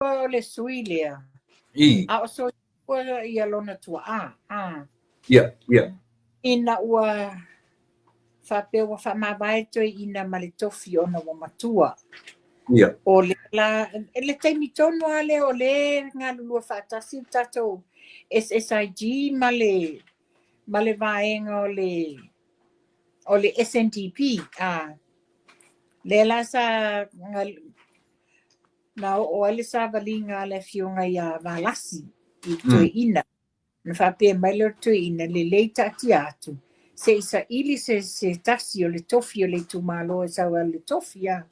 o le sui lea. A o soifua ia lona tuaa. A. Ia, ia. Ina ua faapea ua faamavae toeaina ma le tofi ona ua matua. Ia. O lea la, le taimi tonu lava lea o lea e galulue faatasi le tatou SSIG ma le vaega o le SNDP. A. Lea la sa na oo ai le savaliga a le afioga ia Valasi i toeaina. Na faapea mai lea o le toeaina, lelei taatia atu, se i saili se tasi o le tofi o le itumalo e sau ai le tofi. A.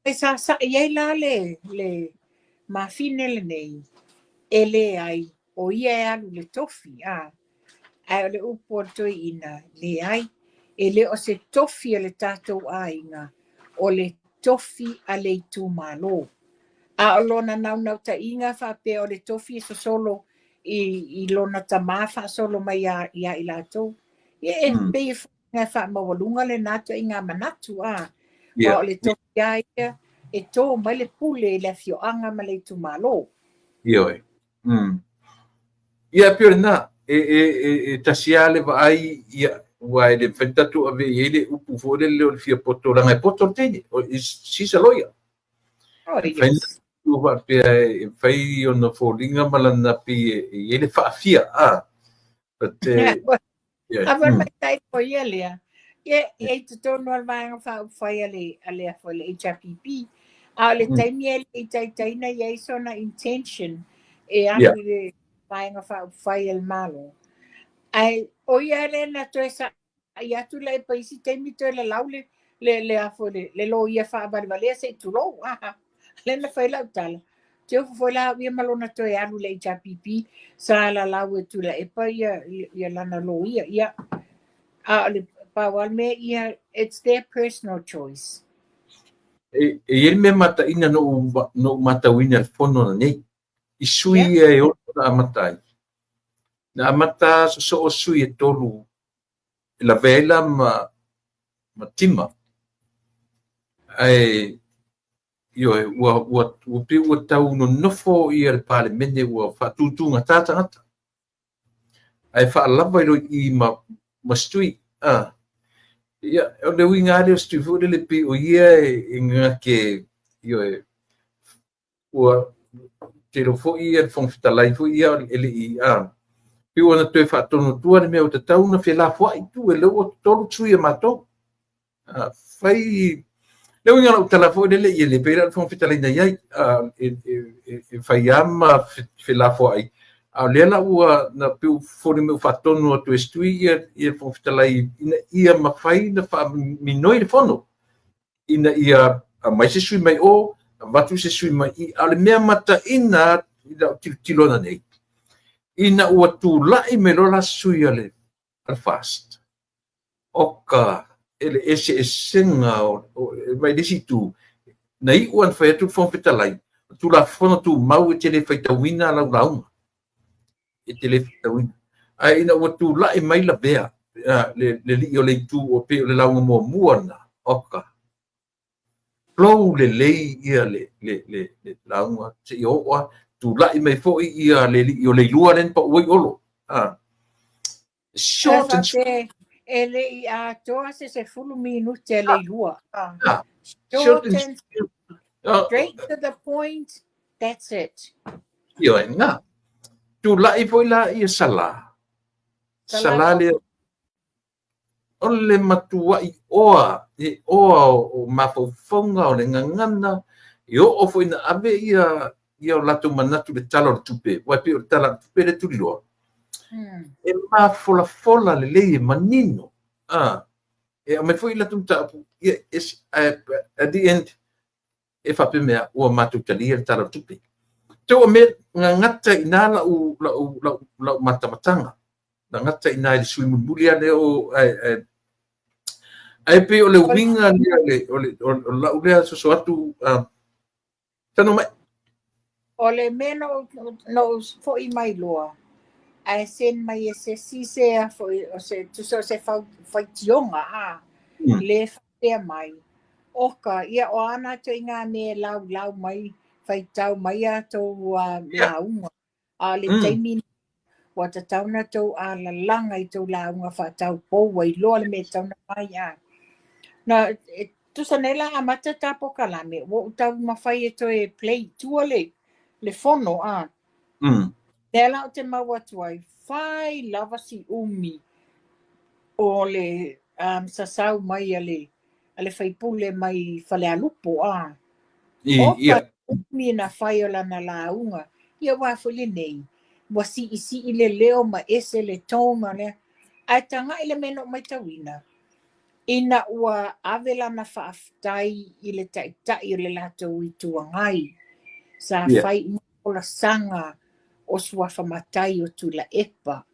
Ae sa sai ai la le mafine lenei, e leai, o ia e alu le tofi. A. Ae o le upu o le toeaina, leai, e le o se tofi o le tatou aiga, o le tofi a le itumalo. A o lona naunautaiga faapea o le tofi e sosolo i lona tamā faasolo mai ia i latou. Ia e pei e foliga e faamaualuga lena ituaiga manatu a. Aua o le tofi lava ia e to mai le pule i le afioaga ma le itumalo. Ioe. Ia, pei o lena, e tasi lava le vaai, ia, ua e le mafai ona tatou ave i ai le upu foi lele o le fia poto, leaga e poto le teine. She's a lawyer. Oh, yes. Ua faapea e fai ona foliga ma lana pei e i ai le faafia. Ah. But, yeah. Ava mai tai o ia lea. Ia, e i totonu o le vaega faaupufai a le HRPP. A o le taimi e le i taitaina i ai sona intention e alu i le vaega faaupufai a le Malo. Ae o ia le na toe sa'i atu la e pa isi taimi toe lalau le afo le loia faavalevalea se i tulou. Ah, le na fai lau tala. Te ofu foi la ia ma lona toe alu le HRPP sa lalau e Tuilaepa ia lana loia. Ia, a o le pau lava le mea ia, it's their personal choice. E i ai le mea mataina no matauina le fono na nei. I sui ia e ono na amata ai. Na amata sosoo sui e tolu e lavea ai la ma tima. Ae ioe, ua pei ua tau nonofo ia le Palemene ua faatutugata tagata. Ae faalava i loi i ma Stui. Ah. Ia, o le uiga lea o Stui foi lele pei o ia e gake, ioe, ua te iloa foi ia le Fofoga Fetalai foi ia e le i a. Pei ua na toe faatonu atua le mea ua tatau ona felafoai tu e lea ua tolu sui a matou. Ah, fai le uiga o lau tala foi lele ia le pei la le Fofoga Fetalai na i ai e fai lava ma felafoai. A o lea la ua na pei ua foliga mai ua faatonu atu e Stui ia le Fofoga Fetalai ina ia mafai ona faaminoi le fono ina ia aumai se sui mai o, avatu se sui mai i. A o le mea mataina i lau tilotilo ana nei, ina ua tulai mai loa la sui a le FAST, oka e le eseesega mai le isi itu, na iu ana fai atu le Fofoga Fetalai, o Tulafono Tumau e te le faitauina lau lauga. E te le faitauina. Ae ina ua tulai mai lavea le lii o le itu o pei o le lauga muamua lena, oka. Flow lelei ia le lauga seia oo lava, tulai mai foi ia le lii o le ilua lea na pau ai Olo. Ah. Short and sweet. E le i atoa se 10 minute a le ilua. Ah. Short and sweet. Straight to the point. That's it. Ioe, na. Tulai foi la ia Sala. Sala lea o le matuai oa, e oa o mafaufauga o le gagana, e oo foi na ave ia o latou manatu i le Tala o le Tupe, aua e pei o le Tala o le Tupe le tuliloa. E mafolafola lelei e manino. Ah, e aumai foi latou mataupu, ia, at the end, e faapea mea, ua matou talia le Tala o le Tupe. Te ua mea gagata i nā lau matamataga. Gagata i nā i le sui mulimuli lea o ae pei o le uiga lea o lau lea soso atu tano mai. O le mea na ou foi mai loa, ae send mai e se isi se a foi o se tusa o se faitioga a le faapea mai. Oka, ia o ana atu i ngā mea e laulau mai. Faitau mai a tou lauga. A o le taimi ua tatau ona tou alalaga i tou lauga faataupou ua iloa le mea e tatau ona fai. Na, e tusa nei la amata ta polokalame, ua ou taumafai e toe play i tua le fono. Lea la ou te maua atu ai, fai lava si umi o le sasau mai a le faipule mai Falealupo. Opa umi na fai o lana lauga. Ia ua foi lenei, ua siisii le leo ma ese le tone lea. Ae tagai le mea na ou matauina, ina ua ave lana faafetai i le taitai o le latou Itu Agai, sa fai uma folasaga o suafa matai o Tuilaepa.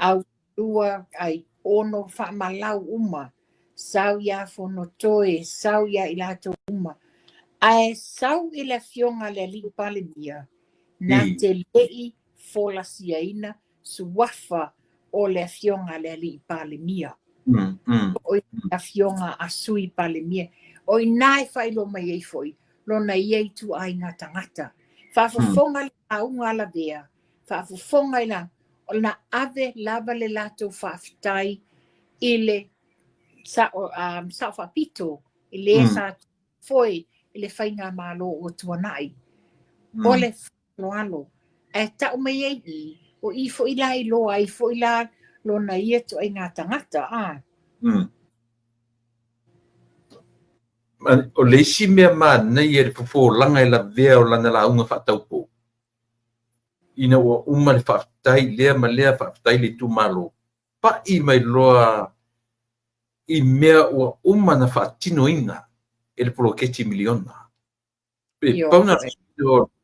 Au lua ai ono faamalau uma, sau ia Fonotoe, sau ia i latou uma. Ae sau i le afioga le alii Palemia, na te lei folasiaina suafa o le afioga le alii Palemia. O le afioga a Sui Palemia. O ina e faailoa mai ai foi, lona ia ituaiga tagata. Faafofoga le lauga a Lavea, faafofoga i la, o na ave lava le latou faafetai i le sao faapito, i le sa foi i le faigamalo o tuanai. O le faaaloalo, ae tau mai ai i, o i foi la iloa ai foi la lona ia ituaiga tagata. O le isi mea manaia i le fofolaga e Lavea o lana lauga faataupou, ina ua uma le faafetai lea ma lea faafetai le itumalo, pai mai loa i mea ua uma na faatinoina e le poloketi miliona. Pe pauna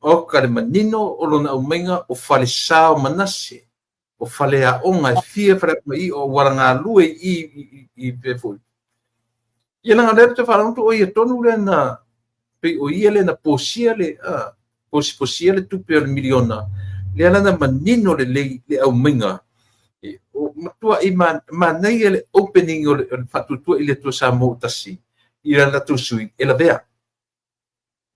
o ka le manino o lona aumaiga o falesa o Manase, o faleaoga e fia faleaoga i o ualagalue i pe foi. Ia langa lea te wharantu o ia tonu lea na, pe o ia lea na posia le, posiposia le tupe o le miliona, lea lana manino le lei le aumaiga. O matua i manaia le opening o le whatutua i le Atua Samoa tasi, i la latou sui e Lavea.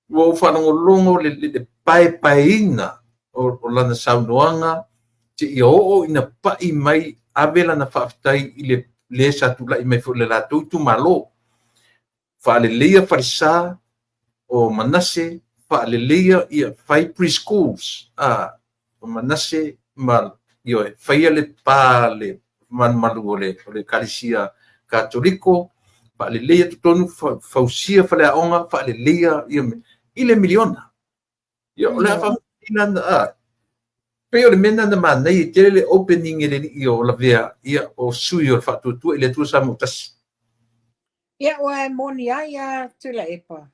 Ua ou faalogologo le paepaeina o lana saunoaga, te ia oo ina pai mai ave lana faafetai i le le sa tulai mai foi le latou itumalo. Faaleleia falesa o Manase, faaleleia ia fai preschools o Manase ma ioe, faia le pa le malumalu o le Ekalesia Katoliko, faaleleia totonu, fausia faleaoga, faaleleia ia i le miliona. Ia o le a faafetai pe o le mea na manaia e tele le opening e le alii o Lavea, ia o sui o le faatuatua i le Atua Samoa tasi. Ia ua e moni ai a Tuilaepa.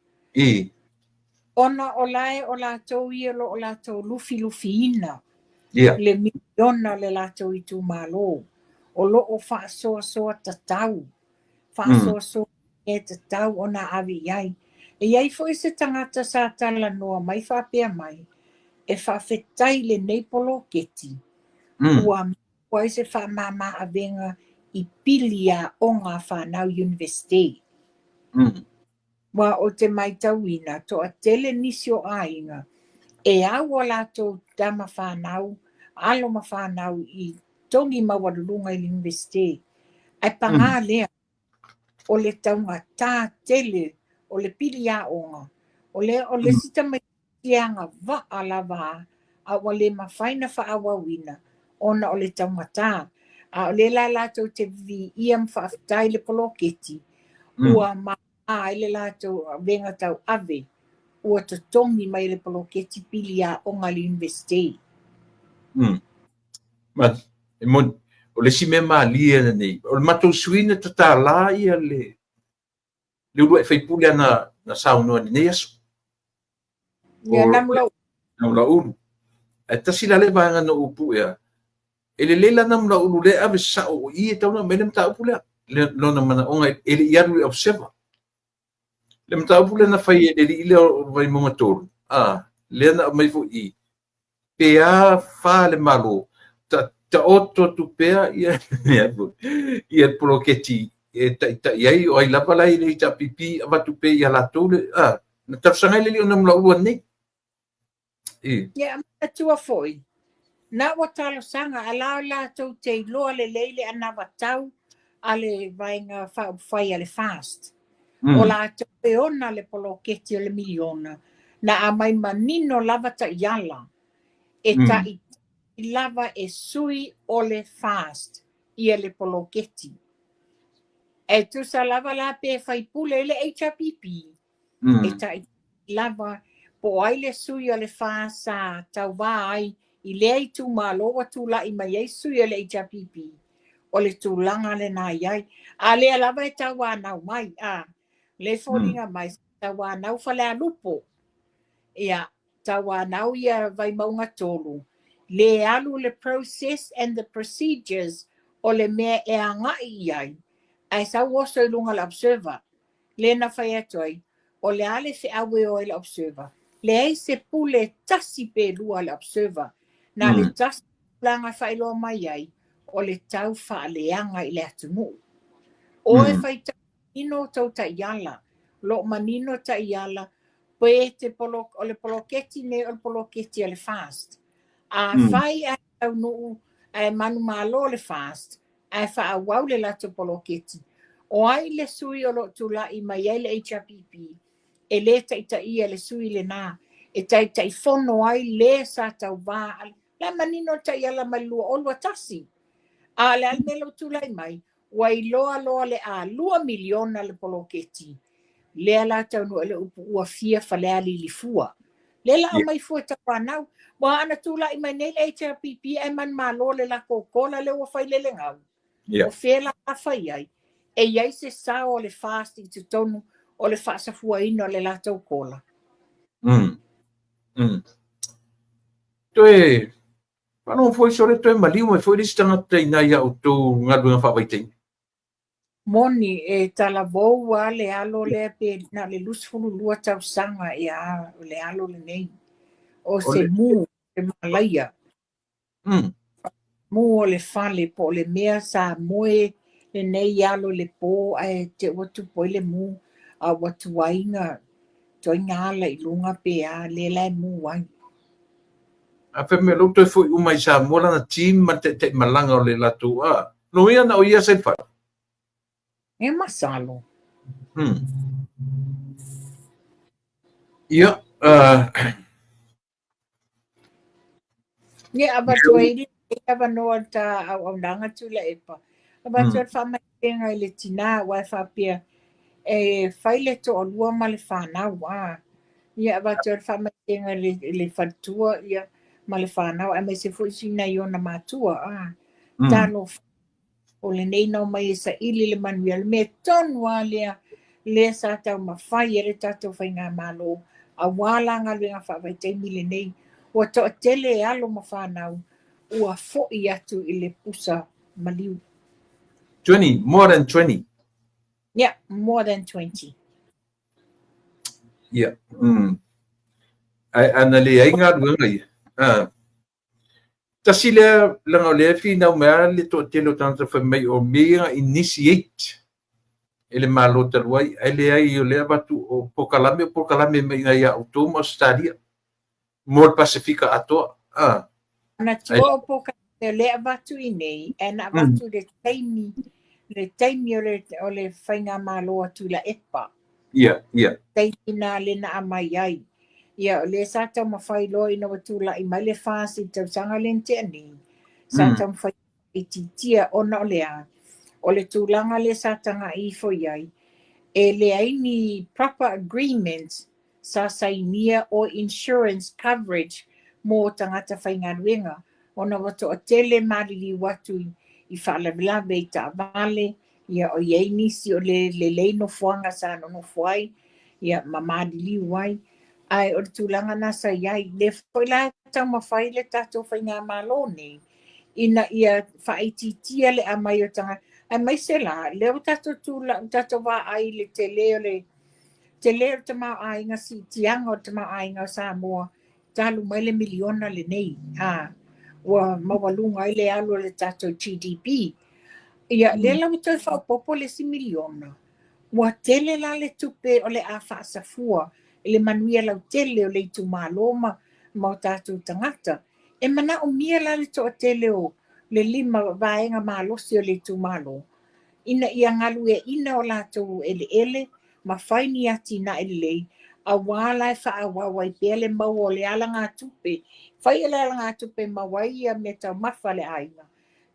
Ona o lae o latou ia lo o latou lufilufiina. Le miliona le latou itumalo. O lo o faasoasoa tatau. Faasoasoa e tatau ona ave i ai. E iai foi se tagata sa talanoa mai faapea mai, e faafetai lenei poloketi. Ua maua ai se faamama avega i pili aoga whanau university. Wa o te maitauina, toatele nisi o aiga, e au o latou tama whanau, alo ma whanau i togi maualuluga i le university. Ae pagā lea, o le taugata tele, o le pili aoga, o le isi tamaitiiti e agavaa lava, a ua le mafai na faaauauina, ona o le taugata. A o lea la latou te viia ma faafetai le poloketi, ua ma'a ai le latou avega tauave, ua totogi mai le poloketi pili aoga i le university. Ma, e moni, o le isi mea malie lenei, o le matou suiga tatala ia le uluai faipule na saunoa lenei aso. Ia, Namulauulu. Namulauulu. Ae tasi la le vaega na ou puea, e lelei la Namulauulu le ave sao o i e tau na mai le mataupu lea. Le lona manaoga e le i alu i le observer. Le mataupu lea na fai e le alii lea o Vaimauga 3, lea na aumai foi i, pe a fa le malo, taoto atu pea ia ia le poloketi e taitai ai, o ai lava la i le HRPP avatu pea ia latou le, na talosaga ai le alii o Namulauulu nei. I. Ia, manatua foi, na ua talosaga, a la o latou te iloa lelei le anavatau a le Vaega Faaupufai a le FAST. O latou e ona le poloketi o le miliona, na aumai manino lava taiala e taitai lava e sui o le FAST ia le poloketi. E tusa lava la pe faipule i le HRPP, e taitai lava po o ai le sui o le FAST sa tauvā ai i lea itumalo ua tulai mai ai sui o le HRPP, o le tulaga lena i ai. A lea lava e tauanau mai, a le foliga mai, tauanau Falealupo, ia, tauanau ia Vaimauga 3, le alu le process and the procedures o le mea e agai i ai, ae sau oso i luga le observer. Le na fai atu ai, o le a le feau e o ai le observer. Leai se pule tasi pe lua le observer. Na le tasi tulaga faailoa mai ai, o le tau faaleaga i le atunuu. O e faitau manino tou taiala, lo manino taiala, pe te polo, o le poloketi nei o le poloketi a le FAST. A fai ae taunuu ae manumalo le FAST, ae faaauau le latou poloketi. O ai le sui o lo o tulai mai ai le HRPP, e le taitaia le sui lena, e taitaifono ai le sa tauvā. La manino le taiala mai le 2021. A le a le mea ua tulai mai, ua iloa loa le a 2 miliona le poloketi. Lea la taunuu ai le upu ua fia Falealili fua. Lea la aumai fua tauanau. Ua ana tulai mai nei le HRPP ae manumalo le latou kola lea ua fai le legau. O fea la a fai ai? E i ai se sao o le FAST i totonu o le faasafuaina o le latou kola. Toe faalogo foi sole toe maliu mai foi le isi tagata i nai a outou galuega faavaitaimi. Moni, e talavou a le alo lea pe na o le 22 tausaga ia o le alo lenei. O se mu, se malaia. Mu o le fale po o le mea sa moe lenei alo i le po ae te ua tupu ai le mu a ua tuaiga tuaiga ala i luga pe a lea la e mu ai. A fai mai o lea ua toe foi uma i Samoa lana team ma le taitaimalaga o le latou a. No ia na o ia sa i le fale. E masalo. Ia, Ia, avatu ai le avanoa le ta auaunaga Tuilaepa. Avatu ai le faamaitelega i le tinā aua e faapea e fai le toalua ma le fanau. A. Ia, avatu ai le faamaitelega i le faletua ia, ma le fanau, aemaise foi sina i ona matua. A. Talofa o lenei na omai e saili le manuia. Le mea tonu lava lea, lea sa taumafai e le tatou faigamalo, aua la galuega faavaitaimi lenei. Ua toatele e alo ma fanau, ua foi atu i le pusa maliu. 20, more than 20. Yeah, more than 20. Yeah. Ai ana leai galuega ia. Ah. Tasi lea leaga o lea e finau mai lava le toatele o tagata fai mai o mea ia na initiate e le Malo talu ai, ae leai o lea e avatu o polokalame o polokalame mai i nai a outou ma Ausetalia mo le Pasefika atoa. Ah. Manatua o polokalame o lea e avatu i nei, ae na avatu i le taimi o le faigamalo a Tuilaepa. Ia. Taimi na le na aumai ai. Ia, o lea sa taumafai loa ina ua tulai mai le FAST i tausaga lea na tea nei. Sa taumafai itiitia ona o le a. O le tulaga lea sa tagai ifo i ai, e leai ni proper agreements sa sainia o insurance coverage mo tagata faigaluega. Ona ua toatele maliliu atu i faalavelave i taavale, ia o i ai nisi o le lelei nofoaga sa nonofo ai, ia ma maliliu ai. Ae o le tulaga na sa i ai. Lea foi la taumafai le tatou faigamalo nei, ina ia faaitiitia le aumai o tagata. Aemaise la, lea ua tatou tula, tatou vaai i le tele o le tamaoaiga, siitiaga o le tamaoaiga o Samoa, talu mai le miliona lenei. A, ua maualuga ai le alu o le tatou GDP. Ia, lea la ua toe faaopoopo le isi miliona. Ua tele la le tupe o le a faasafua i le manuia lautele o le itumalo ma Ma o tatou tagata. E manaomia la le toatele o le lima vaega malosi o le itumalo ina ia galueaiina o latou eleele ma fai ni atinae lelei, auā la e faaauau ai pea le maua o le alagatupe. Fai le alagatupe e maua ai ia meataumafa a le aiga,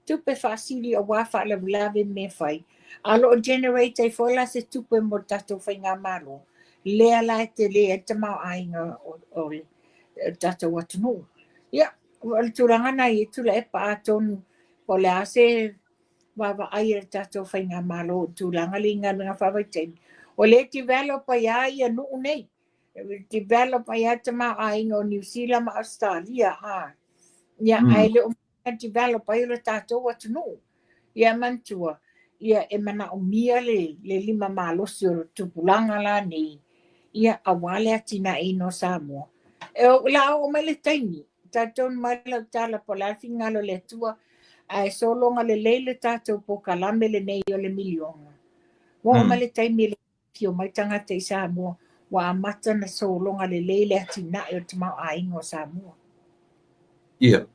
tupe faasili auā faalavelave mea fai, a o lo o generate ai foi la se tupe mo le tatou faigamalo, lea la e tele ai le tamaoaiga o le tatou atunuu. Ia, o le tulaga lena e i ai Tuilaepa, atonu po o le a se vaavaai a le tatou faigamalo i tulaga lea i galuega faavaitaimi. O lea e develop ai lava ia nuu nei, develop ai lava le tamaoaiga o Niu Sila ma Ausetalia, ia, ae le o develop ai o le tatou atunuu. Ia manatua, ia e manaomia le lima malosi o le tupulaga la nei, ia auā le atinaeina o Samoa. E la oo mai le taimi, talitonu mai lau tala po o le a le finagalo o le Atua, ae sologa lelei le tatou polokalame lenei o le miliona. Ua oo mai le taimi e le afio mai tagata i Samoa, ua amata ona sologa lelei le atinae o le tamaoaiga o Samoa. Ia.